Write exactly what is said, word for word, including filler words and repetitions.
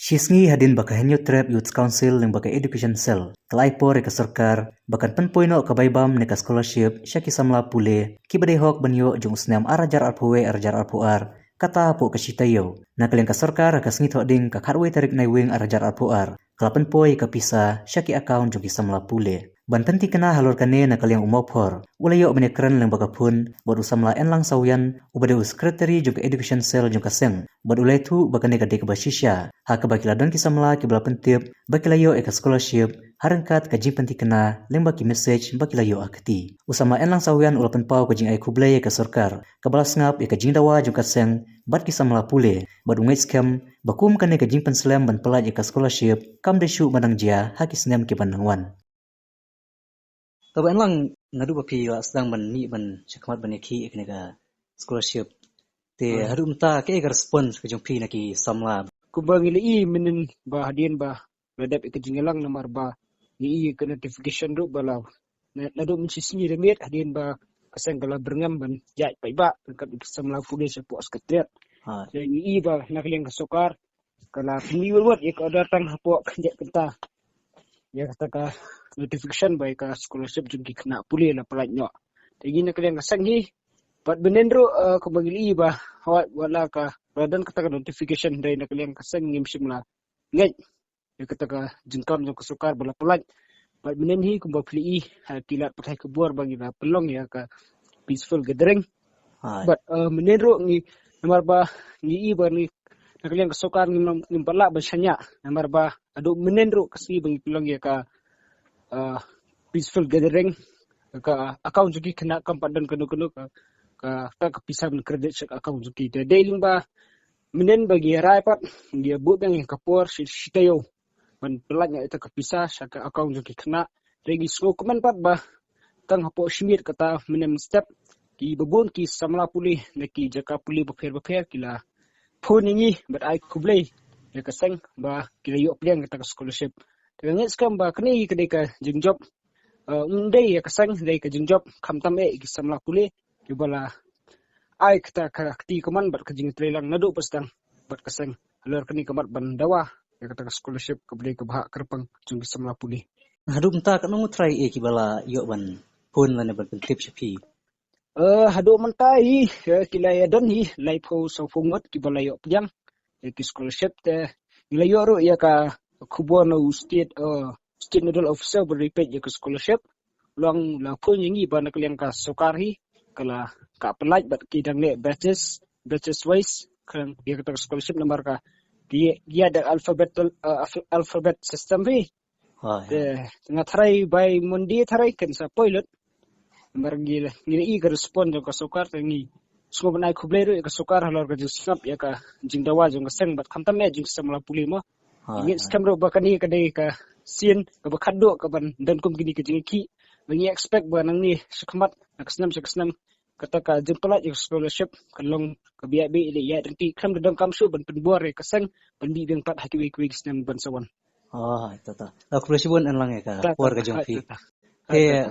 Shi sngi hadien ba ka Hynñiewtrep Youth Council lyngba ka Education Cell ka la ai por ïa ka sorkar ba kan pynpoi noh ka bai bam ne ka scholarship sha ki samla pule kiba dei hok ban ïoh jong u snem ar hajar arphew wei ar hajar arphew ar, kata hapoh ka shi taïew. Na ka liang ka sorkar ha ka sngi Thohdieng ka khatwei tarik Naiwieng ar hajar arphew ar ka la pynpoi ka pisa sha ki account jong ki samla pule. Ban pynthikna halor kane na ka liang u Mawphor u la ïoh ban ïakren lyngba ka phone bad u samla Enlang Sawian uba dei u secretary jong ka Education Cell jong ka seng bad u la ïathuh ba kane ka dei kaba shisha ha kaba ki la don ki samla kiba la pyntip ba ki la ïoh ïa ka scholarship ha ryngkat ka jingpynthikna lyngba ki message ba ki la ïoh ha kti. U samla Enlang Sawian u la pynpaw ka jingai khublei ïa ka sorkar kaba la sngap ïa ka jingdawa jong ka seng bad ki samla pule bad u ngeit skhem ba kum kane ka jingpynslem ban pyllait ïa ka scholarship kam dei shuh ba dang jia ha ki snem kiban nang wan. Taba Enlang, naduh ba phi la sdang ban mih ban shakhmat ban ïakhih ïa kane ka scholarship, te haduh mynta kaei ka response ka jong phi na ki samla? Kumba ngi la ïohi mynnin ba hadien ba la dep ïa ka jingïalang namar ba ngi ïohi ka notification ruh ba la naduh mynshisngi da miet hadien ba ka seng ka la byrngem ban ïaid paidbah ryngkat ki samla pule shapoh Secretariat. Te ngi ïohi ba na ka liang ka sorkar ka la pynmih wut wut ïa ka order tang hapoh ka jait kynta ïa kata ka notification ba ïa ka scholarship jong ki khynnah pule la pyllait noh. Te ngi na ka liang ka seng hi bad mynnin ruh kumba ngi la ïohi ba hawai wat la ka la don kata ka notification dei na ka liang ka seng ngim shym la ngeit ïa kata ka jingkam jong ka sorkar ba la pyllait. Bad mynnin hi kumba phi la ïohi ha ki lad pathai khubor ba ngi la pynlong ïa ka peaceful gathering. Bad mynnin ruh ngi namar ba ngi ïohi ba ngi na ka liang ka sorkar ngim ngim pat lah ban shaniah namar ba haduh mynnin ruh ka sngi ba ngi pynlong ïa ka peaceful gathering ka account jong ki khynnah kam pat don kano kano ka ka ka pisa ban credit sha ka account jong ki. Te dei lyngba mynnin ba ngi rai pat ngi bud biang ïa ka por shi taïew ban pyllait ïa ka pisa sha ka account jong ki khynnah. Te ngi sngewkmen pat ba tang hapoh shi miet kata mynnin step ki babun ki samla pule na ki jaka pule bapher bapher ki la phone ïa ngi bad ai khublei ïa ka seng ba ki la ïoh pdiang kata ka scholarship. Te nga ngeit skhem ba kane ka dei ka jingjop um dei ïa ka seng dei ka jingjop khamtam eh ki samla pule kiba la ai kata ka kti kamon bad ka jingtreilang naduh ba sdang bad ka seng halor kane ka mat ban dawa ïa kata ka scholarship kaba dei ka bhah kyrpang jong ki samla pule. Haduh mynta katno ngut trai eh kiba la ïoh ban phone lane ban pyntip sha phi? Haduh mynta hi ki la ïa don hi laiphew sawphew ngut kiba la ïoh pdiang ïa ki scholarship te ngi la ïoh ruh ïa ka khubor na u state state nodal officer ba la peit ïa ka scholarship. Long la phone ïa ngi ba na ka liang ka sorkar hi ka la ka pyllait bad ki dang leh batches batches wise ka ïa kata ka scholarship namar ka ki ïa da alphabet alphabet system hi. Te nga tharai by Monday tharai kan sa poi lut. Namar ngi ngi i ka respond jong ka sorkar te ngi sngewbha ban ai khublei ruh ïa ka sorkar halor ka jingsngap ïa ka jingdawa jong ka seng bad khamtam eh jong ki samla pule mo. Ngi skhem ruh ba kane ka dei ka sien kaba khatduh kaban don kum kine ka jingïakhih. Ba ngi expect ba nangne shakhmat na ka snem sha ka snem kata ka jingpyllait ïa ka scholarship ka long kaba ïaid beit ïaid ryntih khlem da donkam shuh ban pynbor ïa ka seng ban mih biang pat ha kiwei kiwei ki snem ban sa wan. Oh, to to. Khublei shibun Enlang ïa ka por ka jong phi. Te